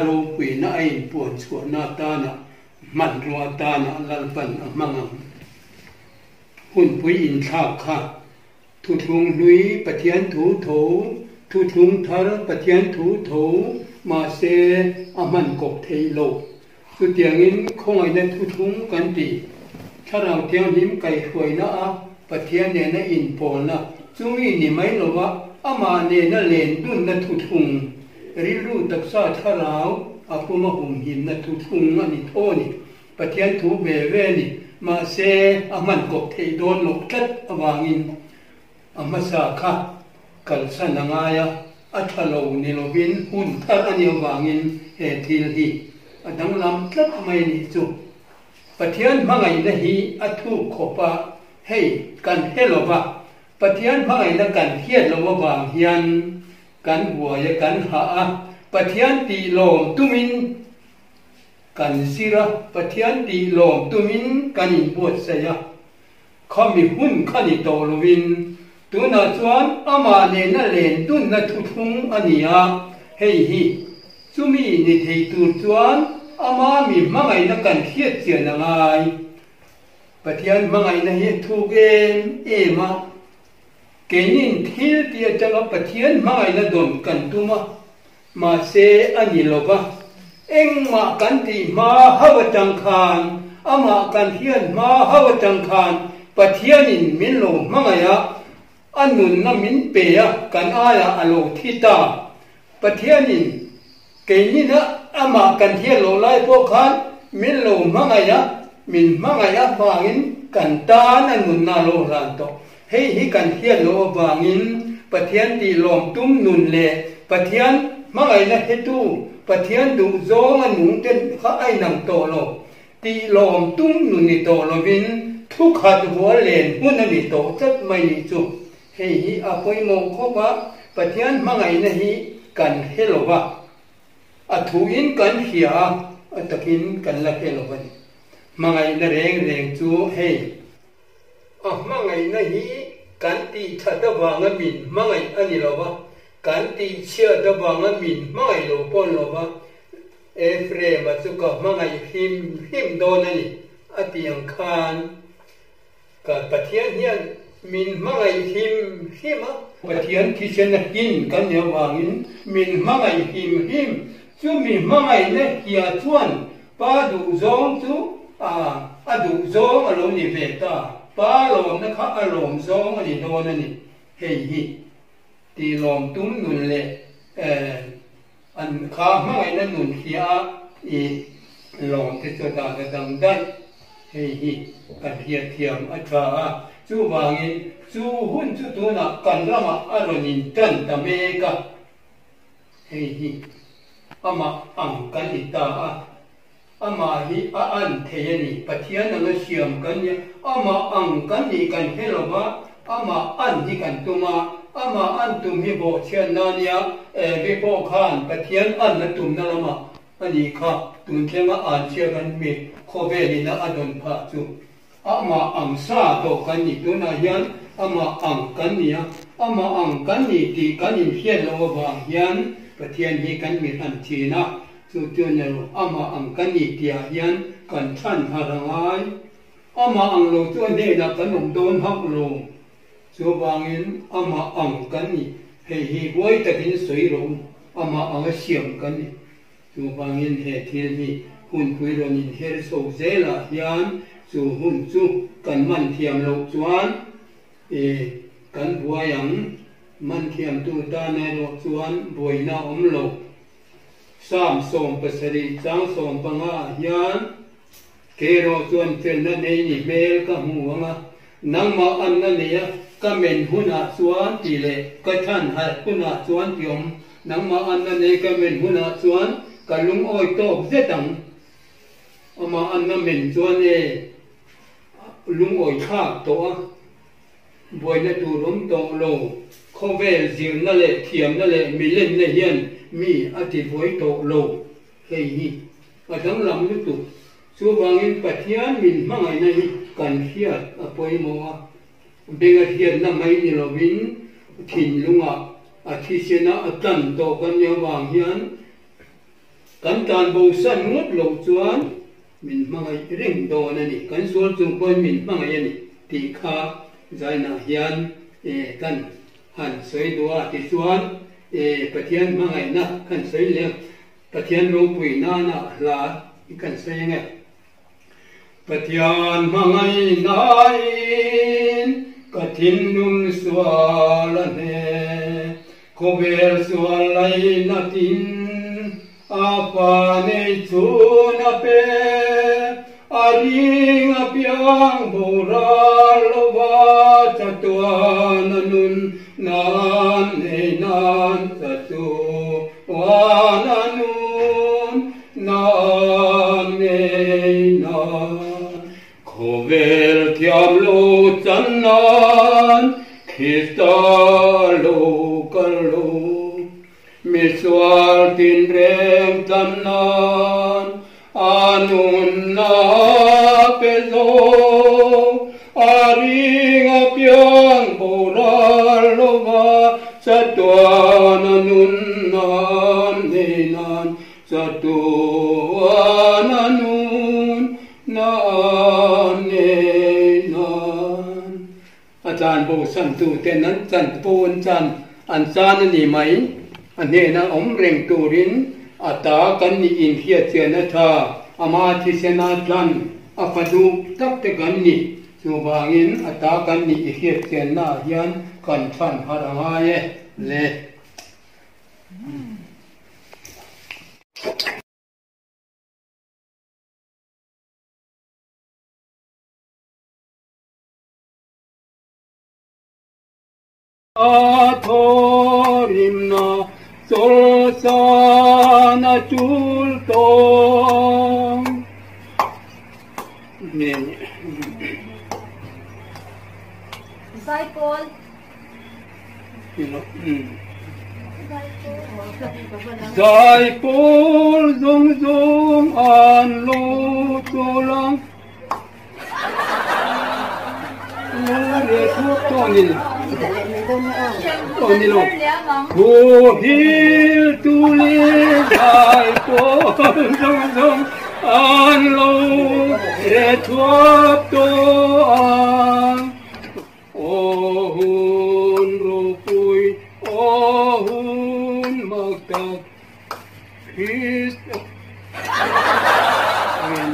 A ropuina a inpuan chhuahna atana hmanrua atana Lalpan a hmang ang. Hunpui inthlak kha Thuthlung hlui Pathian thu tho, thuthlung thar Pathian thu tho, mahse a hman kawp theih lo. Chutiangin khawngaihna thuthlung kan ti. Thlarau Thianghlim kaihhruaina a Pathian nena inpawlna chumi ni mai lova amah nena len dunna thuthlung, rilru taksa thlarau a puma humhimna thuthlung a ni tho a ni. Pathian thu ve ve a ni. Mahse, a hman kawp theih dawn loh tlat avangin a hmasa kha kalsan a ngai a, a tha lo ni lovin hun thar a nih avangin he thil hi a danglam tlat mai a nih chu. Pathian hmangaihna hi a thuk khawp a, hei kan hre lo va, Pathian hmangaihna kan hriat loh avang hian kan buai a, kan hah a, Pathian tih lawm tumin Kan zir a, Pathian tih lawm tumin kan inbuatsaih a, khami hun kha ni tawh lovin tunah chuan amah nena len dunna thuthlung a ni a, hei hi chumi ni thei tur chuan ama mi hmangaihna kan hriat chian a ngai. Pathian hmangaihna hi a thuk em em a, keinin thil tih atanga Pathian hmangaihna dawn kan tum a, Mahse, a ni lo va, engmah kan tih hma hauh atang khan, amah kan hian hma hauh atang khan Pathianin min lo hmangaih a, a nunna min pe a, kan aiah a lo thi ta. Pathianin keinina amah kan hian loh lai pawh khan min lo hmangaih a, min hmangaih avangin kan tan a nunna a lo hlan tawh. Hei hi kan hriat loh avangin Pathian tih lawm tum nun leh Pathian hmangaihna hetu Pathian duh zawng a nung te kha a inang tawh lo. Tih lawm tum nun ni tawh lovin thu khat vual len hun a ni tawh tlat mai nih chu. Hei hi a pawimawh khawp a, Pathian hmangaihna hi kan hre lo va, a thuin kan hria a, a takin kan la hre lo a ni. Hmangaihna reng reng chu hei. A hmangaihna hi kan tih that avanga min hmangaih a ni lo va, kan tih chhiat avanga min hmangaih lo pawh a ni lo va, Ephraim-a chu ka hmangaih hlim hlim dawn a ni, a ti ang khan ka Pathian hian min hmangaih hlim hlim a. Pathian thisen a hin kan nih avangin min hmangaih hlim hlim, chumi hmangaihna hia chuan Pa duhzawng chu a a duhzawng a lo ni ve ta, pa lawmna kha a lawm zawng a ni dawn a ni. Hei hi tih lawm tum nun leh an kha hmangaihna nun hria a i lawm te chu a dan a dang daih. Hei hi kan hriatthiam a tha a, chuvangin chu hun chu tunah kan ramah a rawn intan ta mek a. Hei hi amah ang kan ni ta a, amah hi a an thei a ni. Pathian anga siam kan nia, amah ang kan nih kan hre lo va, amah an hi kan tum a, amah an tum hi bawhchhiat na nia, Evi pawh khan Pathian an a tumna lamah a nih kha, tun thlenga an chhia kan mi khawvelina a dawn phah chu. Amah ang sa tawh kan ni. Tunah hian amah ang kan ni a, amah ang kan ni tih kan inhriat loh avang hian Pathian hi kan mi hran thin a, chu chuan erawh amah ang kan ni tihah hian kan chhan har a ngai. Amah ang lo chu a hnenah kan awm dawn hauh lo. Chuvangin amah ang kan ni. Hei hi huai takin sawi rawh u, amah anga siam kan ni. Chuvangin he thil hi hunpui rawn inher chho zelah hian chu hun chu kan man thiam loh chuan e kan buai ang, man thiamtu tan erawh chuan buaina a awm lo. Psalm 70 chang 15 ah hian, Kei erawh chuan felna nei ni hmel ka hmu ang a, nangmah anna neia ka men hunah chuan tih leh ka chhan harh hunah chuan ti awm, nangmah anna nei ka men hunah chuan ka lungawi tawk zet ang. Amah anna men chuan e lungawi thlak tawh a, buaina tur awm tawh lo, khawvel zirna leh thiamna leh milenna hian mi a ti buai tawh lo, hei hi. A danglam lutuk. Chuvangin Pathian min hmangaihna hi kan hriat a pawimawh a, benga hriatna mai ni lovin thinlungah a thisena a tlan tawh kan nih avang hian Kan tlanbosan ngawt loh chuan min hmangaih reng dawn a ni, kan sual chung pawhin min hmangaih a ni tih kha zainah hian kan han sawi duh a. Tichuan, Pathian hmangaihna kan sawi leh Pathian ropui nana hla kan sawi ang e. Pathian hmangaihnain ka thinlung sual a hne, khawvel sual lainatin a fa nei chhun a pe, a ring a piang boral lova chatuan a nun nan nei nan cha chu uan a nun Na nei na khawvel thiam lo chan nan Krista lo kal lo, misual tinreng chan nan a nunna pe zo, a ring a piang boral lova chatuan a nunna nei nan Chatuan a nun na nei nan. A chan bosan tu ten an chan pawh an chan an chan a ni mai. A hnena awm reng turin a ta kan nih inhriatchian a tha. Ama thisena tlan a fa duh tak te kan ni. Chuvangin a ta kan nih i hriatchianna ah hian kan than harh a ngai e le. A thawrimna chawlsan a tul tawng. Zaipawl. Zaipawl zawng zawng an lo chawl ang. Thu hil tu li zaipawl zawng zawng an lo re thuap tawh ang. Aw hun ropui, aw hun mak tak, Krista min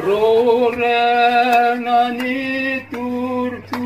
rorelna ni tur chu.